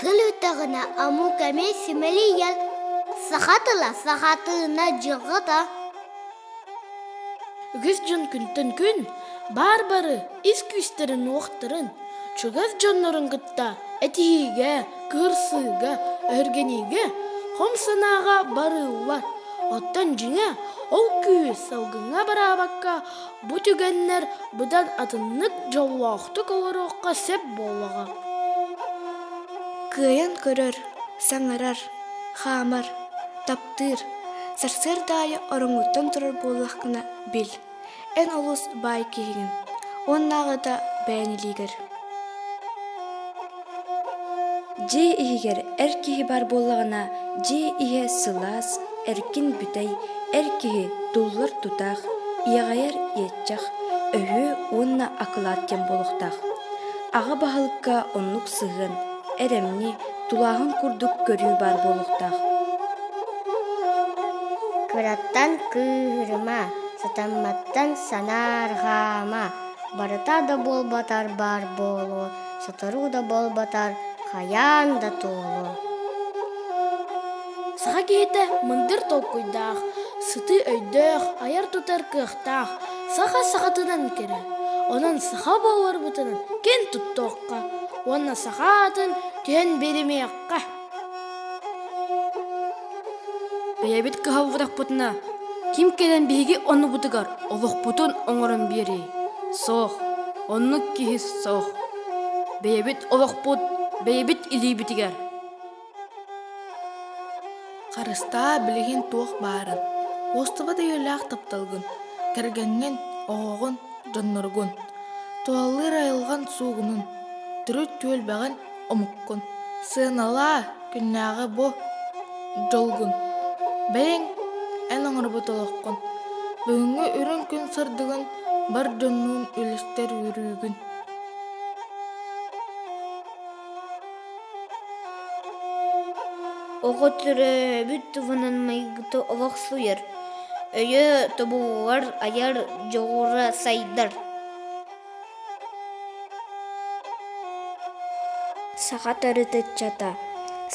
Тыл үтэҕинэ омук эмиэ симэлийэр, саха тыла саха тыына дьылҕата. Үгүс дьон күнтэн күн баар бары ис күүстэрин-уохтарын, чугас дьоннорун кытта этиһиигэ, кыырсыыга, өһүргэниигэ, хом санааҕа барыыллар. Оттон дьиҥэ, ол күүс салгыҥҥа бараабакка, бу түгэннэр быдан атыннык дьоллоохтук олоруохха сөп буоллаҕа. Кыайан көрөр, саҥарар, хаамар, таптыыр, сарсыарда аайы ороҥҥуттан турар буоллаххына бил, эн олус баай киһигин, уоннааҕыта бэйэҥ илиигэр. Дьиэ иһигэр эр киһи баар буоллаҕына, дьиэ иһэ сылаас, эркин бүтэй, эр киһи туллар тутаах, иэҕэйэр иэччэх, өһүө уонна акылаат диэн буолуохтаах. Аҕа баһылыкка оннук сыһыан, эрэмньи, тулааһын курдук көрүү баар буолуохтаах. Кыраттан кыыһырыма, сатамматтан санаарҕаама, барыта да буолбатар баар буолуо, сотору да буолбатар хайаан да туолуо. Саха киһитэ мындыр толкуйдаах, сытыы өйдөөх, айар-тутар кыахтаах, саха сахатынан кэрэ. Онон саха буоларбытынан киэн туттуохха уонна саха аатын түһэн биэримиэххэ. Бэйэбит кыһаллыбатахпытына, ким кэлэн биһиги оннубутугар олохпутун оҥорон биэриэй? Суох, оннук киһи суох. Бэйэбит олохпут бэйэбит илиибитигэр. Харыстаа билигин туох баарын, уостубат өйүөлээх тапталгын, кэргэҥҥин, оҕоҕун, дьонноргун, тулалыыр айылҕан суугунун, төрүт түөлбэҕин, омуккун. Сыаналаа күннээҕи бу дьолгун, бэйэҥ эн оҥорбут олоххун, бүгүҥҥү үрүҥ күн сырдыгын бар дьоннуун үллэстэр үөрүүгүн. Оҕо төрөөбүт туһунан майгыта олохсуйар, өйө тобуллар, айар дьоҕура сайдар. Саха төрүт ыччата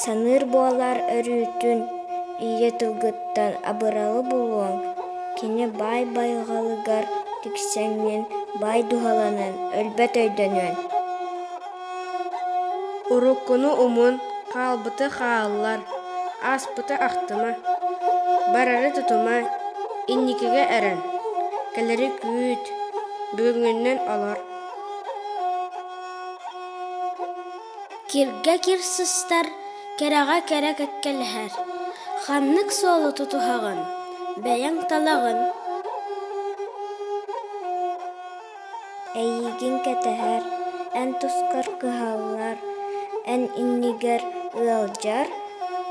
саныыр буолар өрүүтүн ийэ тылгыттан абыралы булуоҥ, кини баай байҕалыгар тиксэҥҥин баай дууһаланан өлбөт өйдөнүөн. Уруккуну умун, хаалбыты хааллар, ааспыты ахтыма, барары тутума, инникигэ эрэн, кэлэри күүт, бүгүҥҥүнэн олор. Киргэ кир сыстар, кэрэҕэ кэрэ кэккэлэһэр. Ханнык суолу тутуһаҕын, бэйэҥ талаҕын. Эйигин кэтэһэр, эн тускар кыһаллар, эн иннигэр ыалдьар,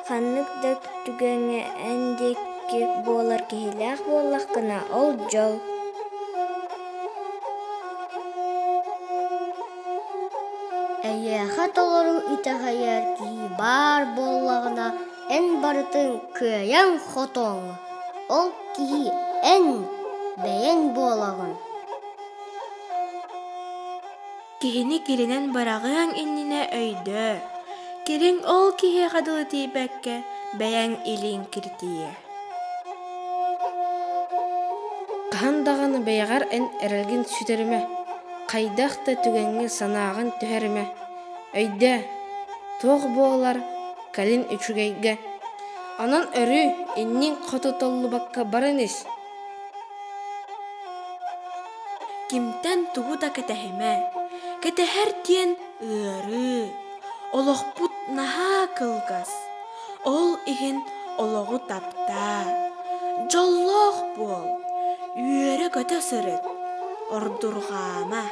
ханнык да түгэҥҥэ эн диэки буолар киһилээх буоллаххына, ол дьол. Эйиэхэ толору итэҕэйэр киһи баар буоллаҕына, эн барытын кыайан хотуоҥ. Ол киһи эн бэйэҥ буолаҕын. Киһини киринэн быраҕыаҥ иннинэ өйдөө, кириҥ ол киһиэхэ дылы тиийбэккэ, бэйэҥ илииҥ киртийиэ. Хаһан даҕаны бэйэҕэр эн эрэлгин сүтэримэ, хайдах да түгэҥҥэ санааҕын түһэримэ. Өйдөө, туох буолар кэлин үчүгэйгэ. Онон өрүү инниҥ хоту толлубакка баран ис. Кимтэн тугу да кэтэһимэ, кэтэһэр диэн ыарыы. Олохпут наһаа кылгас, ол иһин олоҕу таптаа, дьоллоох буол, үөрэ-көтө сырыт, ордурҕаама.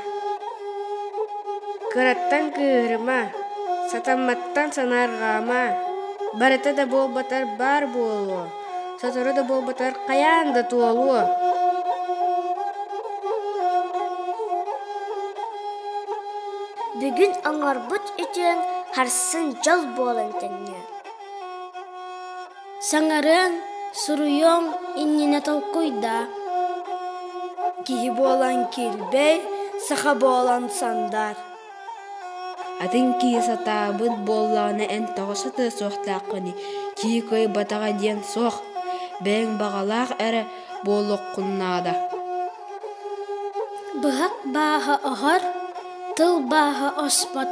Кыраттан кыыһырыма, сатамматтан санаарҕаама, барыта да буолбатар баар буолуо, сотору да буолбатар хайаан да туолуо. Бүгүн оҥорбут үтүөҥ харсын дьол буолан төннүө. Саҥарыаҥ, суруйуоҥ иннинэ толкуйдаа. Киһи буолан килбэй, саха буолан сандаар. Атын киһи сатаабыт буоллаҕына эн тоҕо сатыа суохтааххыный, киһи кыайбатаҕа диэн суох, бэйэҥ баҕалаах эрэ буолуоххун наада. Быһах бааһа оһор, тыл бааһа оспот.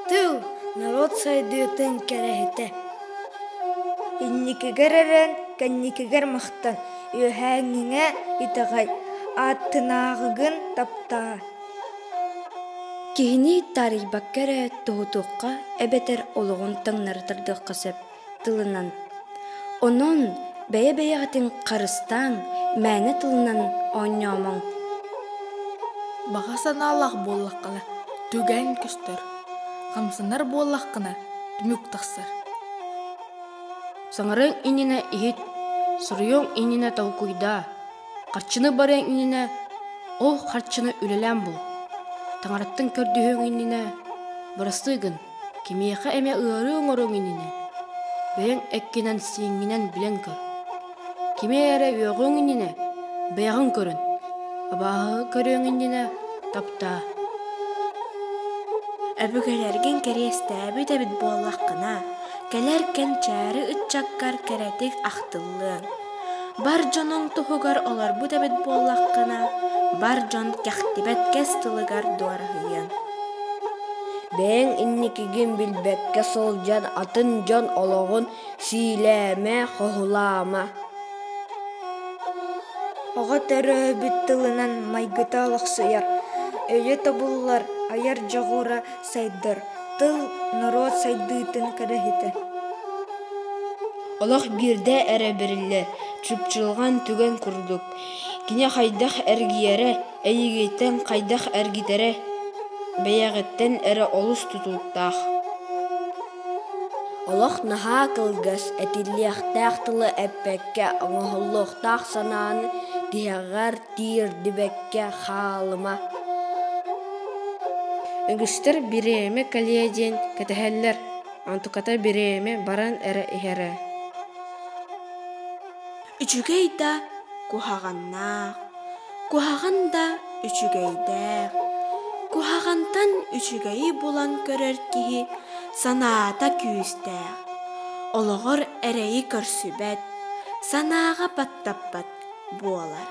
Тыл норуот сайдыытын кэрэһитэ. Инникигэр эрэн, кэнникигэр махтан, үөһээҥҥиҥэ итэҕэй, ааттынааҕыгын таптаа. Киһини таарыйбакка эрэ тоһутуохха эбэтэр олоҕун таҥнары тардыахха сөп тылынан. Онон бэйэ-бэйэҕитин харыстааҥ, мээнэ тылынан оонньоомоҥ. Баҕа санаалаах буоллаххына, түгэн көстөр, хамсанар буоллаххына, түмүк тахсар. Саҥарыаҥ иннинэ иһит, суруйуоҥ иннинэ толкуйдаа, харчыны барыаҥ иннинэ ол харчыны үлэлээн бул. Таҥараттан көрдөһүөҥ иннинэ бырастыы гын, кимиэхэ эмэ ыарыы оҥоруоҥ иннинэ бэйэҥ эккинэн-сииҥҥинэн билэн көр. Кими эрэ үөҕүөҥ иннинэ бэйэҕин көрүн, абааһы көрүөҥ иннинэ таптаа. Өбүгэлэргин кэриэстээбит эбит буоллаххына, кэлэр кэнчээри ыччаккар кэрэтик ахтыллыаҥ. Бар дьонуҥ туһугар олорбут эбит буоллаххына, бар дьон кэхтибэт кэс тылыгар дуораһыйыаҥ. Бэйэҥ инникигин билбэккэ сылдьан атын дьон олоҕун сиилээмэ, хоһулаама. Оҕо төрөөбүт тылынан майгыта олохсуйар, өйө тобуллар, айар дьоҕура сайдар, тыл норуот сайдыытын кэрэһитэ. Олох биирдэ эрэ бэриллэр, чыпчылҕан түгэн курдук. Кини хайдах эргийэрэ, эйигиттэн хайдах эргитэрэ бэйэҕиттэн эрэ олус тутулуктаах. Олох наһаа кылгас, этиллиэхтээх тылы эппэккэ, оҥоһуллуохтаах санааны тиһэҕэр тиэрдибэккэ хаалыма. Үгүстэр бириэмэ кэлиэ диэн кэтэһэллэр, онтуката бириэмэ баран эрэ иһэрэ. Үчүгэй да куһаҕаннаах, куһаҕан да үчүгэйдээх. Куһаҕантан үчүгэйи булан көрөр киһи санаата күүстээх, олоҕор эрэйи көрсүбэт, санааҕа баттаппат буолар.